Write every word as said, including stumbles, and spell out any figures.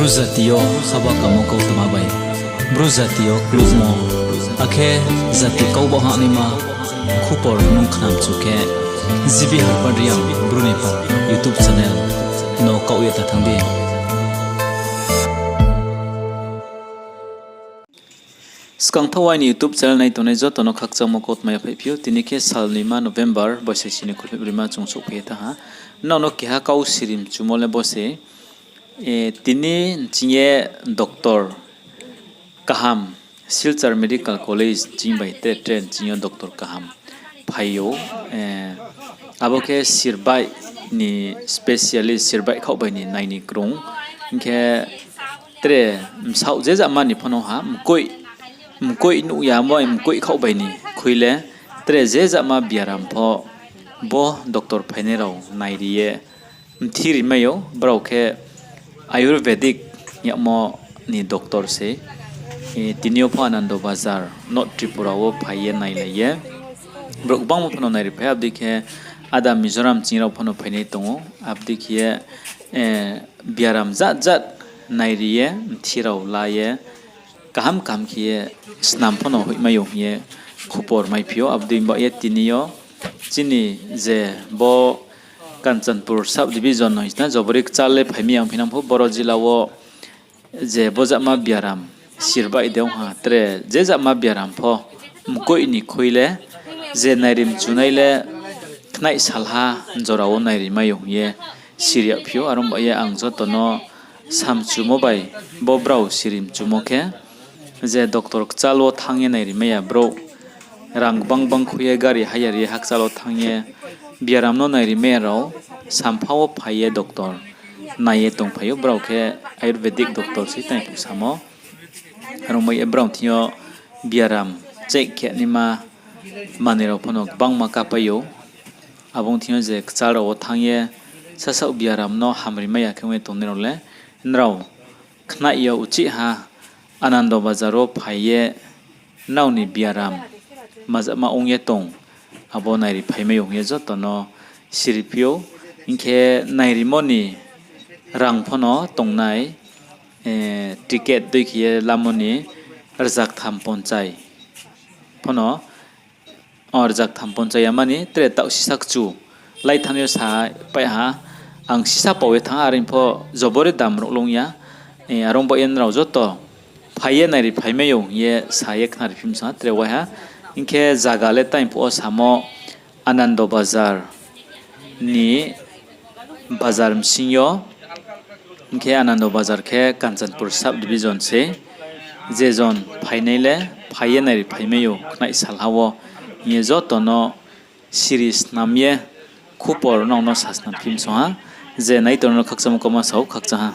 Bru jati yo haba kamo kautma bai Bru jati yo kluhmo, akhe jati kau baoh hahnaima khupor nung khnamchu khe, G B Harpad Reang Bru ni pal YouTube channel no kaoh ye ta thanng di. Skangthaoh aini YouTube channel nai tongnai joto no khakchangmo kautma yaphaihphi ou. Tini khe sal nima November, boisai sini kholphehbrima chung souhphai ye thanng ha. Nrao no keha kau siri mchumo le bo se, tini nching ye doctor kaham, Silchar Medical College nching bai tre tre nching yo doctor kaham phai ou. Abo khe sirbaih ni specialist, sirbaih khaoh bai ni nai ni krung. Hing khe tre bsaoh je jama ni pho no ha, mkoih, mkoih nuh yamo, mkoih khaoh bai ni khui le tre je jama biaram pho bo doctor phainai rao nairi ye mthi rimai ou. Brao khe Ayurvedic yagmo ni doctor se. Tini yo pho Anando Bazar, North Tripura wo phai ye nailai ye brouh gbangma pho no nairi phai, abo dei khe ada Mizoram ching rao pho no phainai tong ou. Abo dei khe ye biaram jat jat nairi ye mthi rao la ye kaham kaham khe ye snam pho no hoihmai ou hing ye khupor maiphi ou. Abo dei baoh ye tini yo chini je bo Kanchanpur sub division no hing sna jobori kchal le phaimai ya ongphinang pho, boro jila wo je bo jama biaram sirbaih de ong ha, tre je jama biaram pho mkoih ni khui le je nairi mchunai le khnaih salha jora wo nairi mai ou hing ye siri yagphi ou. Are ong baoh ye ang joto no samchumo bai bo brao siri mchumo khe, je doctor kchal wo thanng ye nairi mai ya brouh, rang gbang gbang khui ye gari hire ye hakchal wo thanng ye biaram no nairi mai ya rao sampha wo phai ye doctor nai ye tongphai ou. Brao khe Ayurvedic doctor se tang phuh samo. Are ong baoh ye brao thing yo biaram check khe naima manoi rao pho no gbangma kapai ou. Abo ong thing yo je kchal rao wo thanng ye sasaoh biaram no hamri mai ya khe ong ye tongnai rao le, nrao khnaih yo uchih ha, Anando Bazar wo phai ye nrao ni biaram majama ong ye tong, abo nairi phaimai ou hing ye joto no siriphi ou. Hing khe nairimo ni rang pho no tongnai, ticket dei khe ye lamo ni rzaktham ponchai pho no, rzaktham ponchai yama ni tre taoh sisa kchu lai thanng yo sa paih ha, ang sisa pao ye thanng ha, are pho jobori dam ruh long ya. Are ong baoh ye nrao joto phai ye nairi phaimai ou hing ye sa ye khnari phim sa tre waiha. Hing khe zaga le tang phuh wo samo Anando Bazar ni bazar bsing yo. Hing khe Anando Bazar khe Kanchanpur sub division se. Je jon phainai le phai ye nairi phaimai ou khnaih salha wo hing ye joto no siri snam ye khupor nrao no sa snam phim song ha. Je nai tongnai no khakchangmo kautma sa ou, khakchang ha.